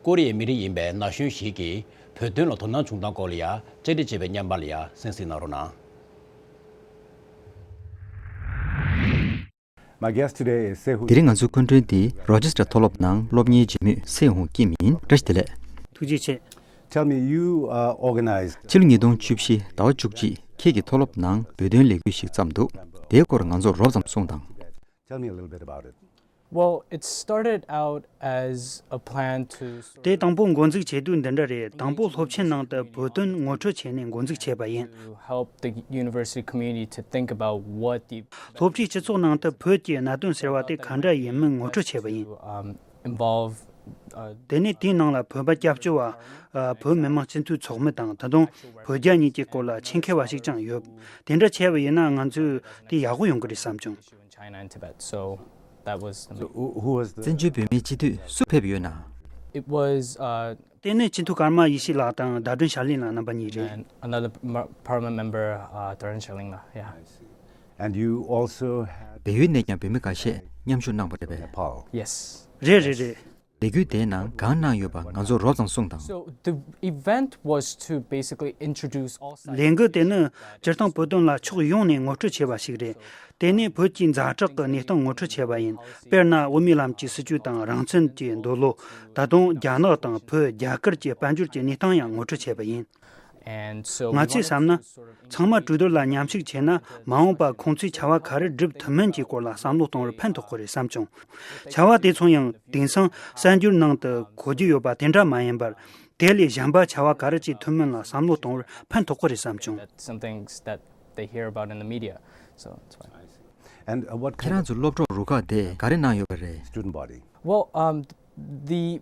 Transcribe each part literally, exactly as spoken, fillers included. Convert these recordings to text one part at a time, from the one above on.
ཀོ་རི་ཡའི་མི་རིགས་ཡིན་པའི་ན་གཞོན་ཞིག་གིས་བོད་དོན་ལ་དོ་སྣང་བྱུང་སྟངས་སྐོར་ལ་ཡང་བཅར་འདྲི་བྱས་པའི་བརྙན་པར་ལ་ཡང་གསན་གཟིགས་གནང་རོགས་གནང་། My guest today is Sehun. དེ་རིང་ང་ཚོའི་སྐུ་མགྲོན་འདི་རོ་ཅེ་སི་ཊར་མཐོ་སློབ་ནང་སློབ་གཉེར་བྱེད་མུས་སེ་ཧུང་ཀིམ་ཡིན། བཀྲ་ཤིས་བདེ་ལེགས། ཐུགས་རྗེ་ཆེ། Tell me, you uh, organized. ཕྱི་ལོ་ཉིས་སྟོང་བཅུ་བཞི་ཟླ་བ་བཅུ་གཅིག་ཁྱེད་ཀྱིས་མཐོ་སློབ་ནང་བོད་དོན་ལས་འགུལ་ཞིག་བརྩམས་འདུག་དེའི་སྐོར་ང་ཚོར་རོབ་ཙམ་གསུངས་དང་། Tell me a little bit about it. Well, it started out as a plan to sort of དེ་དང་པོ་འགོ་འཛུགས་བྱེད་དུས་འདི་འདྲ་རེད། དང་པོ་སློབ་ཆེན་ནང་དུ་བོད་དོན་ངོ་སྤྲོད་བྱས་ནས་འགོ་འཛུགས་བྱས་པ་ཡིན། To help the university community to think about what the སློབ་གྲྭའི་སྤྱི་ཚོགས་ནང་དུ་བོད་ཀྱི་གནད་དོན་ཟེར་བ་དེ་ག་འདྲ་ཡིན་མིན་ངོ་སྤྲོད་བྱས་པ་ཡིན། Um, involve, uh, དེ་ནས་དེའི་ནང་ལ་བོད་པ་སྐྱབས་བཅོལ་བ། ཨ། བོད་མི་མང་སྤྱི་འཐུས་ཚོགས་མི་དང་ད་དུང་བོད་རྒྱ་གཉིས་ཀྱི་སྐོར་ལ་ཆེད་མཁས་པ་ཞིག་ཀྱང་ཡོད། དེ་འདྲ་བྱས་པ་ཡིན་ན་ང་ཚོས་དེ་ཡག་པོ་ཡོང་གི་རེད་བསམ་བྱུང་། In China and Tibet. So that was the So, who, who was the བཙན་བྱོལ་བོད་མིའི་སྤྱི་འཐུས་སུ་ཕེབས་ཡོད་ན། It was, uh, དེ་ནི་སྤྱི་འཐུས་ཀརྨ་ཡེ་ཤེས་ལགས་དང་ཟླ་སྒྲོན་ཤར་གླིང་ལགས་རྣམ་པ་གཉིས་རེད། And another par- parliament member, uh, Tarun Shalin. Yeah. I see. And you also had And you ནས་ཀྱང་བོད་མི་འགའ་ཤས་མཉམ་ཞུགས་གནང་བ་རེད་པས། Nepal. Yes. རེད་རེད་རེད། ལས་འགུལ་དེའི་ནང་གང་གནང་ཡོད་པ་ང་ཚོར་རོབ་ཙམ་གསུངས་དང་། So the event was to basically introduce all sides. ལས་འགུལ་དེ་ནི་སྤྱིར་བཏང་བོད་དོན་ལ་ཕྱོགས་ཡོངས་ནས་ངོ་སྤྲོད་བྱས་པ་ཞིག་རེད། དེ་ནས་བོད་ཀྱི་ཛ་དྲག་གི་གནས་སྟངས་ངོ་སྤྲོད་བྱས་པ་ཡིན། དཔེར་ན་དབུ་མའི་ལམ་གྱི་སྲིད་བྱུས་དང་རང་བཙན་གྱི་འདོད་བློ། ད་དུང་རྒྱ་ནག་དང་བོད་རྒྱ་གར་གྱི་དཔལ་འབྱོར་གྱི་གནས་སྟངས་ཡང་ངོ་སྤྲོད་བྱས་པ་ཡིན། And so we ང་ཚོས་བསམ་ན། wanted to sort of ཚང་མ་གྲོས་བསྡུར་ལ་མཉམ་ཞུགས་བྱས་ན་མ་འོངས་པར་ཁོང་ཚོས་བྱ་བ་ག་རེ་སྒྲུབ་ཐུབ་མིན་གྱི་སྐོར་ལ་བསམ་བློ་གཏོང་བར་ཕན་ཐོགས་ཀྱི་རེད་བསམ་བྱུང་། བྱ་བ་དེ་ཚོ་ཡང་དེང་སང་གསར་འགྱུར་ནང་དུ་གོ་རྒྱུ་ཡོད་པ་དེ་འདྲ་མ་ཡིན་པར། དེ་ལས་གཞན་པ་བྱ་བ་ག་རེ་བྱེད་ཐུབ་མིན་ལ་བསམ་བློ་གཏོང་བར་ཕན་ཐོགས་ཀྱི་རེད་བསམ་བྱུང་། That some things that they hear about in the media. So it's fine. And uh, what ཁྱེད་རང་ཚོ་སློབ་གྲོགས་རུ་ཁག་དེ་ག་རེ་གནང་ཡོད་པ་རེད། Student body. Well, um, the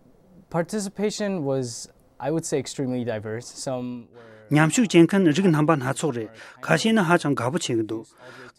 participation was, I would say, extremely diverse. Some were མཉམ་ཞུགས་བྱེད་མཁན་རིགས་རྣམ་པ་སྣ་ཚོགས་རེད། ཁ་ཤས་ནི་ཧ་ཅང་དགའ་པོ་བྱེད་ཀྱི་འདུག་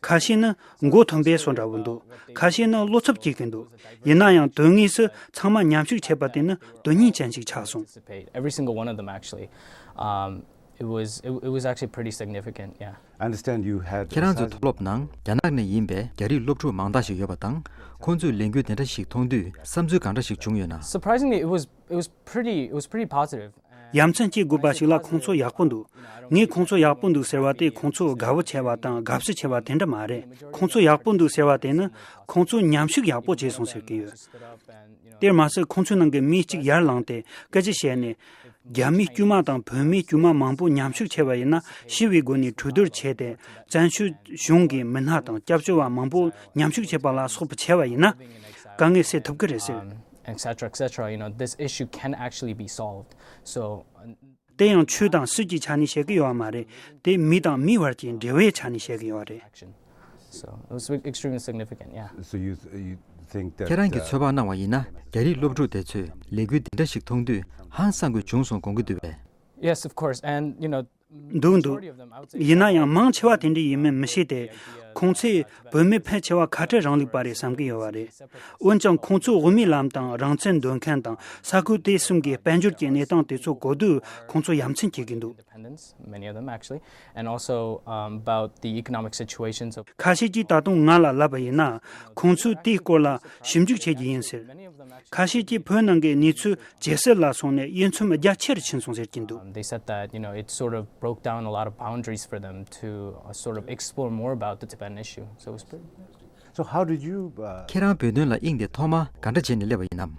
ཁ་ཤས་ནི་མགོ་འཐོམ་པའི་བཟོ་འདྲ་བོ་འདུག་ཁ་ཤས་ནི་བློ་འཚབ་སྐྱེ་གི་འདུག་ཡིན་ན་ཡང་དོན་དངོས་སུ་ཚང་མ་མཉམ་ཞུགས་བྱས་པ་དེ་ནི་དོན་སྙིང་ཅན་ཞིག་ཆགས་སོང་། Participate. Every single one of them, actually. Um, it was, it, it was actually pretty significant, yeah. I understand you had ཁྱེད་རང་ཚོའི་མཐོ་སློབ་ནང་རྒྱ་ནག་ནས་ཡིན་པའི་རྒྱ་རིགས་སློབ་ཕྲུག་མང་དག་ཞིག་ཡོད་པ་དང་། ཁོང་ཚོས་ལས་འགུལ་དེ་འདྲ་ཞིག་མཐོང་དུས་བསམ་ཚུལ་གང་འདྲ་ཞིག་བྱུང་ཡོད་ན། Surprisingly, it was, it was pretty, it was pretty positive. ཡ་མཚན་སྐྱེ་དགོས་པ་ཞིག་ལ་ཁོང་ཚོ་ཡག་པོ་འདུག་ངས་ཁོང་ཚོ་ཡག་པོ་འདུག་ཟེར་བ་དེ་ཁོང་ཚོ་དགའ་བོ་ཆེ་བ་དང་དགའ་བསུ་ཆེ་བ་དེ་འདྲ་མ་རེད། ཁོང་ཚོ་ཡག་པོ་འདུག་ཟེར་བ་དེ་ནི་ཁོང་ཚོ་མཉམ་ཞུགས་ཡག་པོ་བྱས་སོང་ཟེར་གྱི་ཡོད། དེར་མ་ཟད་ཁོང་ཚོའི་ནང་གི་མི་གཅིག་ཡར་ལངས་ཏེ་སྐད་ཆ་བཤད་ནས། རྒྱ་མིའི་དཀྱུས་མ་དང་བོད་མིའི་དཀྱུས་མ་མང་པོ་མཉམ་ཞུགས་བྱས་པ་ཡིན་ན་ཞི་བའི་སྒོ་ནས་གྲོས་བསྡུར་བྱས་ཏེ་བཙན་བྱོལ་གཞུང་གི་མི་སྣ་དང་སྐྱབས་བཅོལ་བ་མང་པོ་མཉམ་ཞུགས་བྱས་པ་ལ་སོགས་པ་བྱས་པ་ཡིན་ན་དཀའ་ངལ་སེལ་ཐུབ་ཀྱི་རེད་ཟེར། Um, et cetera, et cetera. You know, this issue can actually be solved. So, uh, དེ་ཡང་ཆོས་དང་སྲིད་ཀྱི་ཆ་ནས་བཤད་ཀྱི་ཡོད་པ་མ་རེད། དེ་མི་དང་མིའི་བར་གྱི་འབྲེལ་བའི་ཆ་ནས་བཤད་ཀྱི་ཡོད་པ་རེད། Action. So it was extremely significant, yeah. So you, you think that, ཁྱེད་རང་གིས uh, ཚོད་དཔག་གནང་བ་ཡིན་ན་རྒྱ་རིགས་སློབ་ཕྲུག་དེ་ཚོས་ལས་འགུལ་འདི་འདྲ་ཞིག་མཐོང་དུས་ཧང་སང་དགོས་བྱུང་སོང་དགོངས་ཀྱི་འདུག་པས། Yes, of course. And, you know, འདུག་འདུག་ཡིན་ན་ཡང་མང་ཆེ་བ་དེ་འདྲ་ཡིན་མིན་མི་ཤེས་ཏེ། ཁོང་ཚོས་བོད་མི་ཕལ་ཆེ་བ་ཁ་བྲལ་རིང་ལུགས་པ་རེད་བསམ་གྱི་ཡོད་པ་རེད། འོན་ཀྱང་ཁོང་ཚོ་དབུ་མའི་ལམ་དང་རང་བཙན་འདོད་མཁན་དང་ས་ཁུལ་དེ་གསུམ་གྱི་དཔལ་འབྱོར་གྱི་གནས་སྟངས་དེ་ཚོ་གོ་དུས་ཁོང་ཚོ་ཡ་མཚན་སྐྱེ་གི་འདུག Independence, many of them actually, and also, um, about the economic situations of ཁ་ཤས་ཀྱིས་ད་དུང་ང་ལ་ལབ་པ་ཡིན་ན། ཁོང་ཚོས་དེའི་སྐོར་ལ་ཞིབ་འཇུག་བྱེད་ཀྱི་ཡིན་ཟེར། ཁ་ཤས་ཀྱིས་བོད་ནང་གི་གནས་ཚུལ་ཇེ་གསལ་ལ་སོང་ནས་དབྱེ་མཚམས་རྒྱ་ཆེ་རུ་ཕྱིན་སོང་ཟེར་གྱི་འདུག Um, they said that, you know, it sort of broke down a lot of boundaries for them to, uh, sort of explore more about the Tibetan issue. So it was pretty. So how did you, uh, ཁྱེད་རང་བོད་དོན་ལ་དབྱིངས་དེ་ཐོག་མ་ག་འདྲ་བྱས་ནས་སླེབས་པ་ཡིན་ནམ།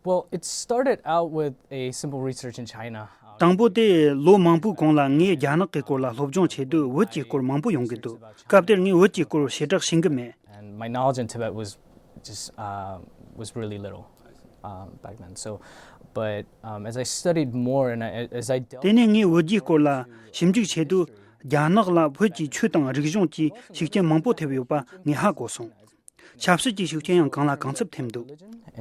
Well, it started out with a simple research in China. དང་པོ་དེ་ལོ་མང་པོའི་གོང་ལ་ངས་རྒྱ་ནག་གི་སྐོར་ལ་སློབ་སྦྱོང་བྱེད་དུས་བོད་ཀྱི་སྐོར་མང་པོ་ཡོང་གི་འདུག་སྐབས་དེར་ངས་བོད་ཀྱི་སྐོར་ཞེ་དྲག་ཤེས་ཀྱི་མེད། And my knowledge in Tibet was just, uh, was really little, um, back then. So, but, um, as I studied more and I, as I delved དེ་ནས་ངས་བོད་ཀྱི་སྐོར་ལ་ཞིབ་འཇུག་བྱེད་དུས་རྒྱ་ནག་ལ་བོད་ཀྱི་ཆོས་དང་རིག་གཞུང་གི་ཤུགས་རྐྱེན་མང་པོ་ཐེབས་ཡོད་པ་ངས་ཧ་གོ་སོང་། ཆབ་སྲིད་ཀྱི་ཤུགས་རྐྱེན་ཡང་གང་ལ་གང་འཚམ་ཐེབས་འདུག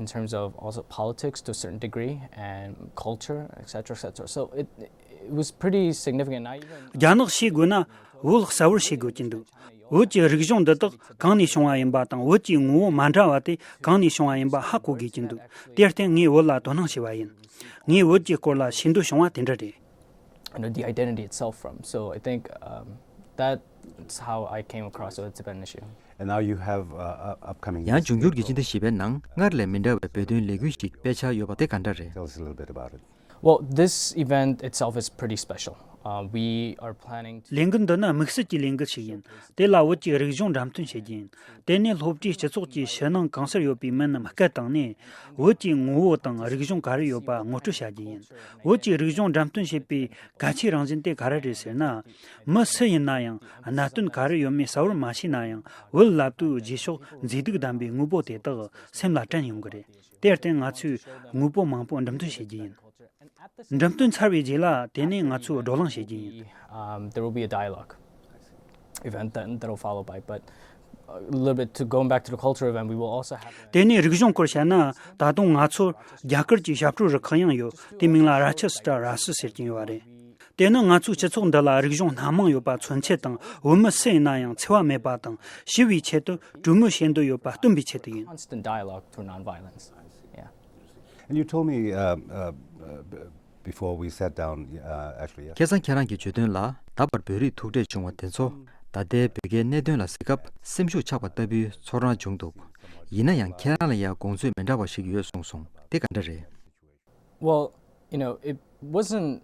In terms of also politics to a certain degree and culture, et cetera, et cetera. So it, it was pretty significant. I even རྒྱ་ནག་ཤེས་དགོས་ན་བོད་གསལ་བོར་ཤེས་དགོས་ཀྱི་འདུག་བོད་ཀྱི་རིག་གཞུང་འདི་དག་གང་ནས་བྱུང་བ་ཡིན་པ་དང་བོད་ཀྱི་ངོ་བོ་མ་འདྲ་བ་དེ་གང་ནས་བྱུང་བ་ཡིན་པ་ཧ་གོ་དགོས་ཀྱི་འདུག་དེར་བརྟེན་ངས་བོད་ལ་དོ་སྣང་བྱས་པ་ཡིན། ངས་བོད་ཀྱི་སྐོར་ལ་ཤེས་འདོད་བྱུང་བ་དེ་འདྲ་རེད། You know, the identity itself from. So I think, um, that's how I came across the Tibetan issue. And now you have uh, uh, upcoming ཡང་འབྱུང་འགྱུར་གྱི་སྤྱི་ཟླ་བཞི་པའི་ནང་སྔར་ལས་མི་འདྲ་བའི་བོད་དོན་ལས་འགུལ་ཞིག་སྤེལ་འཆར་ཡོད་པ་དེ་ག་འདྲ་རེད། Tell us a little bit about it. Well, this event itself is pretty special. Uh, we are planning to. ལས་འགུལ་འདི་ནི་དམིགས་བསལ་གྱི་ལས་འགུལ་ཞིག་ཡིན། དེ་ལ་བོད་ཀྱི་རིག་གཞུང་འགྲེམས་སྟོན་བྱེད་རྒྱུ་ཡིན། དེ་ནི་སློབ་གྲྭའི་སྤྱི་ཚོགས་ཀྱི་ཕྱི་ནང་གང་སར་ཡོད་པའི་མི་རྣམས་སྐད་བཏང་ནས། བོད་ཀྱི་ངོ་བོ་དང་རིག་གཞུང་ག་རེ་ཡོད་པ་ངོ་སྤྲོད་བྱ་རྒྱུ་ཡིན། བོད་ཀྱི་རིག་གཞུང་འགྲེམས་སྟོན་བྱེད་པའི་གལ་ཆེའི་རང་བཞིན་དེ་ག་རེ་རེད་ཟེར་ན། མི་སུ་ཡིན་ན་ཡང་གནད་དོན་ག་རེ་ཡོད་མེད་གསལ་བོར་མ་ཤེས་ན་ཡང་བོད་ལབ་དུས་རྗེས་ཕྱོགས་མཛེས་སྡུག་ལྡན་པའི་དངོས་པོ་དེ་དག་སེམས་ལ་དྲན་ཡོང་གི་རེད། དེར་བརྟེན་ང་ཚོས་དངོས་པོ་མང་པོ་འགྲེམས་སྟོན་བྱེད་རྒྱུ་ཡིན། འགྲེམས་སྟོན་ཚར་བའི་རྗེས་ལ་དེ་ནས་ང་ཚོས་བགྲོ་གླེང་བྱེད་རྒྱུ་ཡིན། Um, there will be a dialogue event that, that'll follow by, but a little bit to going back to the culture event, we will also have. དེ་ནས་རིག་གཞུང་སྐོར་བཤད་ན། ད་དུང་ང་ཚོར་རྒྱ་གར་གྱི་ཞབས་བྲོ་རུ་ཁག་ཡང་ཡོད། དེ་མིང་ལ་ར་ཆི་སི་ཏྲ་ར་སི་ཟེར་གྱིན་ཡོད་པ་རེད། དེ་ནི་ང་ཚོའི་སྤྱི་ཚོགས་འདི་ལ་རིག་གཞུང་སྣ་མང་ཡོད་པ་མཚོན་ཆེད་དང་། བོད་མི་སུ་ཡིན་ན་ཡང་འཚེ་བ་མེད་པ་དང་ཞི་བའི་ཆེད་དུ་གྲོས་མོལ་བྱེད་འདོད་ཡོད་པ་སྟོན་པའི་ཆེད་དུ་ཡིན། Constant dialogue through nonviolence. Yeah. And you told me uh, uh, uh, b- before we sat down, uh, actually, yes. ཁ་སང་ཁྱེད་རང་གིས་བརྗོད་དོན་ལ། ད་བར་བོད་རིགས་ཐུག་འཕྲད་བྱུང་བ་དེ་ཚོ་ད་ལྟའི་བོད་རྒྱའི་གནད་དོན་ལ་གཟིགས་སྐབས་སེམས་ཤུགས་ཆག་པ་ལྟ་བུའི་ཚོར་སྣང་བྱུང་འདུག་ཡིན་ན་ཡང་ཁྱེད་རང་ལ་ཡང་དགོངས་ཚུལ་མི་འདྲ་བ་ཞིག་ཡོད་གསུངས་སོང་། དེ་ག་འདྲ་རེད། Well, you know, it wasn't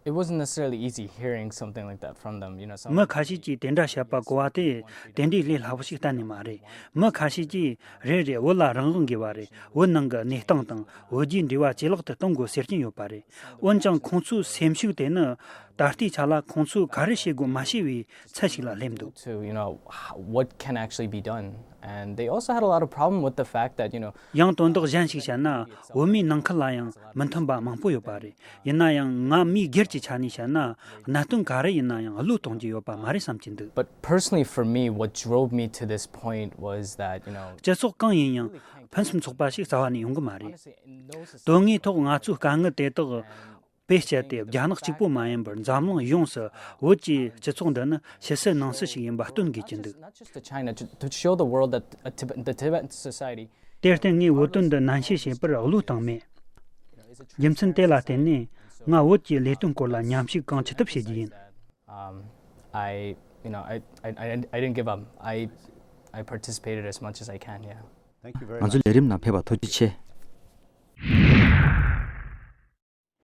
it wasn't necessarily easy hearing something like that from them. You know, some མི་ཁ་ཤས་ཀྱིས་དེ་འདྲ་བཤད་པ་གོ་བ་དེ་དེ་འདྲའི་ལས་སླ་པོ་ཞིག་གཏན་ནས་མ་རེད། མི་ཁ་ཤས་ཀྱིས་རེད་རེད། བོད་ལ་རང་དབང་དགོས་པ་རེད། བོད་ནང་གི་གནས་སྟངས་དང་བོད་རྒྱའི་འབྲེལ་བ་ཇེ་ལེགས་དུ་གཏོང་དགོས་ཟེར་གྱིན་ཡོད་པ་རེད། འོན་ཀྱང་ཁོང་ཚོའི་སེམས་ཤུགས་དེ་ནི་ད་ལྟའི་ཆ་ལ་ཁོང་ཚོས་ག་རེ་བྱེད་དགོས་མ་ཤེས་པའི་ཚད་ཞིག་ལ་སླེབས་འདུག to, you know, h- what can actually be done. And they also had a lot of problem with the fact that, you know, ཡང་དོན་དག་གཞན་ཞིག་བཤད་ན། བོད་མིའི་ནང་ཁུལ་ལ་ཡང་མི་མཐུན་པ་མང་པོ་ཡོད་པ་རེད། ཡིན་ན་ཡང་ང་མིའི་སྒེར་གྱི་ཆ་ནས་བཤད་ན། གནད་དོན་ག་རེ་ཡིན་ན་ཡང་བློས་གཏོང་རྒྱུ་ཡོད་པ་མ་རེད་བསམ་གྱི་འདུག But personally for me, what drove me to this point was that, you know, སྤྱི་ཚོགས་གང་ཡིན་ཡང་ཕུན་སུམ་ཚོགས་པ་ཞིག་རྩ་བ་ནས་ཡོང་གི་མ་རེད། honestly, in no society, དོན་དངོས་ཐོག་ང་ཚོའི་དཀའ་ངལ་དེ་དག་བེད་སྤྱད་དེ་རྒྱ་ནག་གཅིག་པོ་མ་ཡིན་པར་འཛམ་གླིང་ཡོངས་སུ་བོད་ཀྱི་སྤྱི་ཚོགས་འདི་ནི་ཕྱི་སྲིད་ནང་སྲིད་ཞིག་ཡིན་པ་སྟོན་དགོས་ཀྱི་འདུག not just to China, to, to show the world that a Tibet, the Tibetan society. དེར་བརྟེན་ངས་བོད་དོན་འདི་ནན་བཤད་བྱེད་པར་བློས་བཏང་མེད། རྒྱུ་མཚན་དེ་ལ་བརྟེན་ནས་ང་བོད་ཀྱི་ལས་དོན་སྐོར་ལ་མཉམ་ཞུགས་གང་ཅི་ཐུབ་བྱེད་རྒྱུ་ཡིན། Um, I, you know, I, I, I, didn't- I didn't give up. I, I participated as much as I can. Yeah. Thank you very ང་much. ཚོའི་ལས་རིམ་ནང་ཕེབས་པར་ཐུགས་རྗེ་ཆེ།